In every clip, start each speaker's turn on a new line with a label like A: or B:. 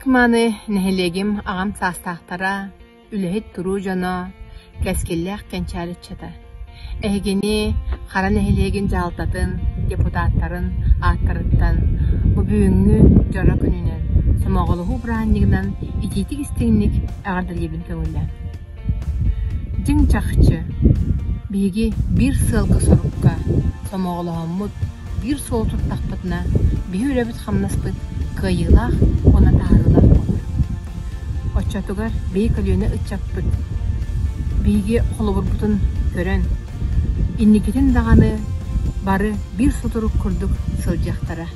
A: Ытык-мааны нэһилиэгим аҕам саастаахтара, үлэһит туруу дьоно, кэскиллээх кэнчээри ыччата. Эһигини Хара нэһилиэгин дьаһалтатын, депутаттарын ааттарыттан бу бүгүҥҥү дьоро күнүнэн, сомоҕолоһуу бырааһынньыгынан итиитик-истиҥник эҕэрдэлиибин көҥүллээн. Дьиҥ чахчы, биһиги биир сыалга-сорукка сомоҕолоһоммут, биир суолу туттахпытына, биһи үлэбит-хамнаспыт кыайыылаах уонна таһаарыылаах буолар. Оччотугар биһи көлүөнэ ыччаппыт биһиги холобурбутун көрөн, инникитин даҕаны бары биир сутурук курдук сылдьыахтара,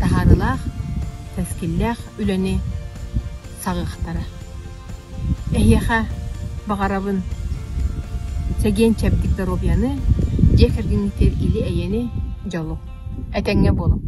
A: таһаарыылаах, кэскиллээх үлэни саҕыахтара. Эһиэхэ баҕарабын чэгиэн-чэбдик доруобуйаны, дьиэ кэргэҥҥитигэр или-эйэни, дьолу. Этэҥҥэ буолуҥ.